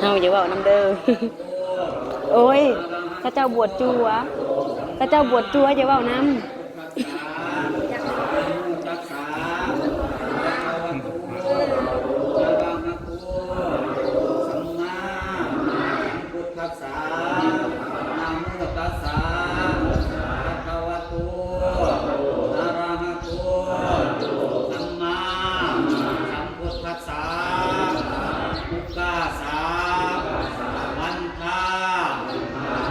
ເຮົາຢ່າເວົ້ານຳເດີ. ໂອ້ຍ ເຂົາເຈົ້າບວດຈົວ. ຂະເຈົ້າບວດຕົວ ຢ່າເວົ້ານຳ. ຕັດສະ ພະຄະວະໂຕ ອະລະຫະໂຕ ສຳມາສຳພຸດທັດສະ ນະໂມຕັດສະ ພະຄະວະໂຕ ອະລະຫະໂຕ ສຳມາສຳພຸດທັດສະ ອຸກາສະ ວັນທາ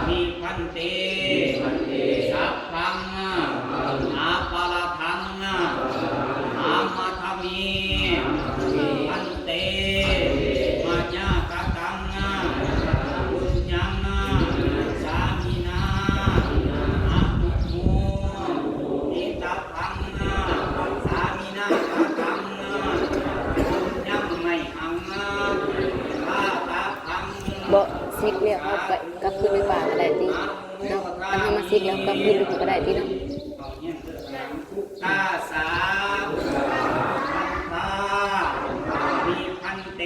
ນິພັນເຕ ສັບພັງ ອາປາລະທັງ ອາມາທະມິ ພັນເຕ ມະຍາກະຕັງ ປຸນຍັງ ສາມິນາ ອະນຸໂມທິຕະພັງ ສາມິນາກະຕັງ ປຸນຍັງໄມຫັງ ພະຕະພັງ ບໍ່ ເຊັກແລ້ວເຮົາໄປ ກັບຄືນໄປປ່າກໍໄດ້ຕິເນາະ. ຄັນເຮົາມາເຊັກແລ້ວກັບຄືນໄປພຸ້ນກໍໄດ້ຕິເນາະ. ອຸກາສະ ວັນທາ ນິພັນເຕ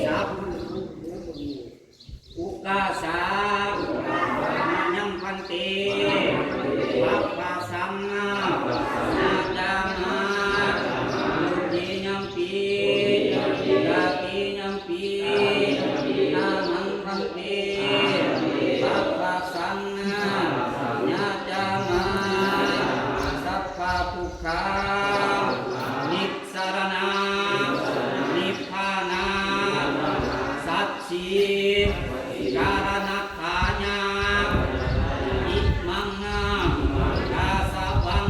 ສັບ ອຸກາສະ ມະຍັງພັນເຕ ປັບພະສັງ ຍາຈາມາ ທຸຕິຍຳປີ ຕະຕິຍຳ ປີ ຕະມັງພັນເຕ ປັບພະສັງ ຍາຈາມາ ສັບພະທຸກຂາ ນິສະລະນາ ນິບພານາ ສັດສີ ກາລະນັດຖາຍະ ອິມັງ ກາສະວັງ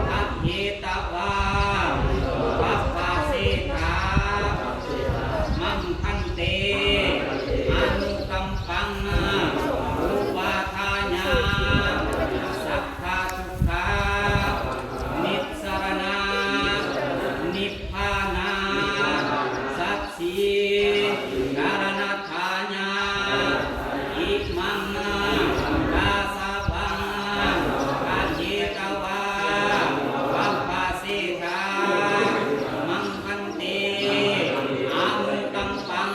ກະເຫຕະວາ ປັບພະເສຖາ ມັງພັນເຕ ອະນຸກຳປັງ ອຸປາທາຍະ ສັບພະທຸກຂາ ນິສະລະນາ ນິບພານາ ສັດສີ ກາລະນັດຖາຍະ ອິມັງ ກາສະວັງ ກະເຫຕະວາ ປັບພະເສຖາ ມັງພັນເຕ ອະນຸກຳປັງ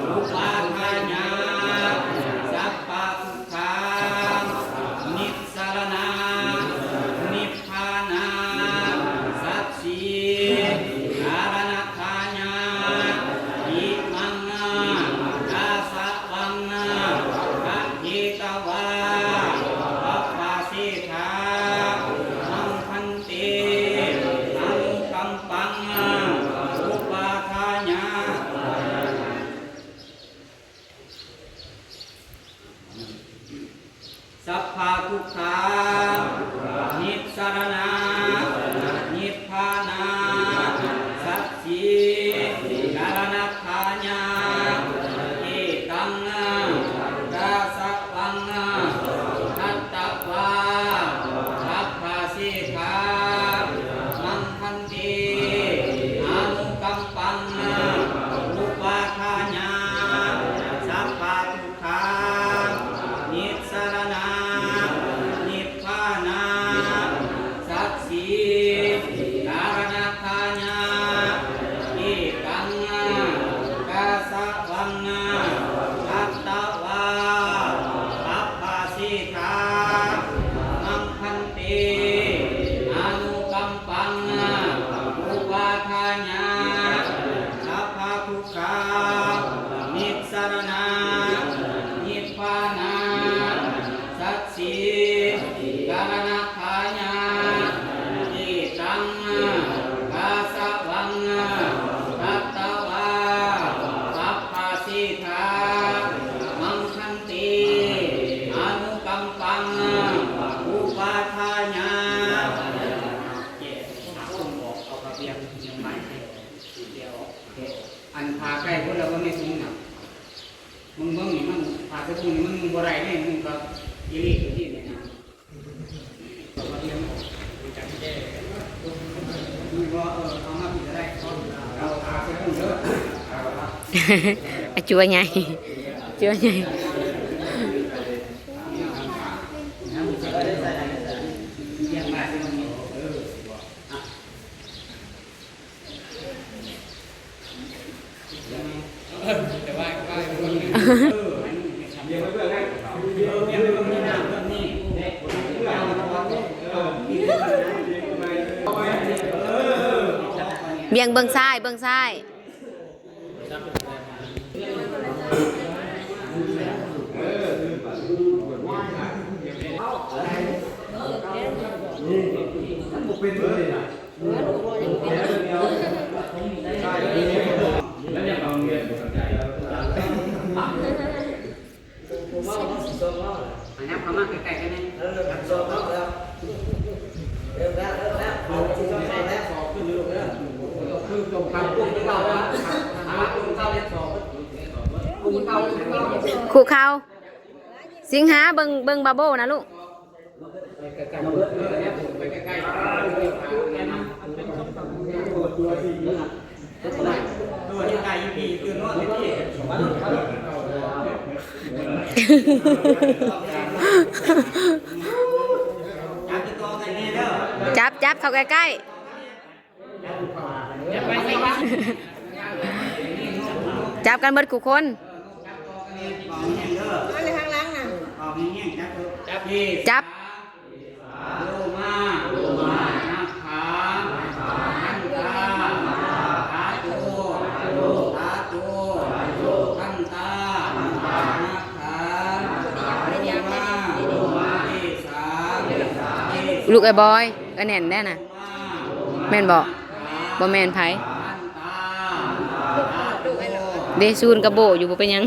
ອຸປາທາຍະ ສັບພະທຸກຂາ ນິສະລະນາ ນິບພານາ ສັດສີ ກາລະນັດຖາຍະ ອິມັງ ກາສະວັງ ກະເຫຕະວາ ປັບພະເສຖາ ມັງພັນເຕ ອະນຸກຳປັງ ອຸປາທາຍະ ສັບພະທຸກຂາ ນິສະລະນາ ນິບພານາ ສັດສີ ກາລະນັດຖາຍະ ເອຕັງ ກາສະວັງ ຄັດຕະວາ ປັບພະເສຖາ ມັງພັນເຕ ອະນຸກຳປັງ ອຸປາທາຍະ ສັບພະທຸກ ຂາ ນິສະລະນາ ນິບພານາ ສັດສີ ກາລະນັດຖາຍະ ເອຕັງ ກາສະວັງ ຄັດຕະວາ ປັບພະເສຖາ ມັງພັນເຕ ອະນຸກຳປັງ ອຸປາທາຍະ ສັບພະທຸກ ຂາ ນິສະລະນາ ນິບພານາ ສັດສີ ກາລະນັດຖາຍະ ເອຕັງ ກາສະວັງ ຄັດຕະວາ ປັບພະເສຖາ ມັງຄັນຕິ ອະນຸກຳປັງ ອຸປາທາຍະ ເຈັດ ຫາຄົນບອກເອົາກະບຽງຍັງໃໝ່ ດຽວ ອັນຜ້າໄກ່ພຸ້ນລະບໍ່ມີທຸງນະ ມຶງເບິ່ງນີ້ ມັນຜ້າສະບຸງນີ້ມັນນຸ່ງບໍ່ໄດ້ເດ້ ນຸ່ງກັບອີ່ຫຼີໂຕນີ້ນີ້ນະ ເອົາກະບຽງອອກ ມັນບໍ່ ເອີ ເອົາມາພີ້ກະໄດ້ ເອົາຜ້າສະບຸງເດີ ອາ ຈົວໃຫຍ່ ຈົວໃຫຍ່. ແຕ່ວ່າ ວ່າຄົນໜຶ່ງ ເອີ ອັນນີ້ ດຽວໄປເບິ່ງໃຫ້ ດຽວໄປເບິ່ງ ບ່ຽງເບິ່ງຊ້າຍ ເບິ່ງຊ້າຍ. ຄຸເຂົ່າ ສິງຫາ ເບິ່ງ ເບິ່ງບາໂບນະລູກ. ຈັບ ຈັບ ເຂົ້າໃກ້ໆ. ຈັບກັນເບິດຄູ່ຄົນ. ຈັບ ລູກອ້າຍບອຍ ອ້າຍແໜ້ນແດ່ນະ. ແມ່ນບໍ່? ບໍ່ແມ່ນໃຜ? ເດ ຊູນກັບໂບຢູ່ ບໍ່ເປັນຫຍັງ.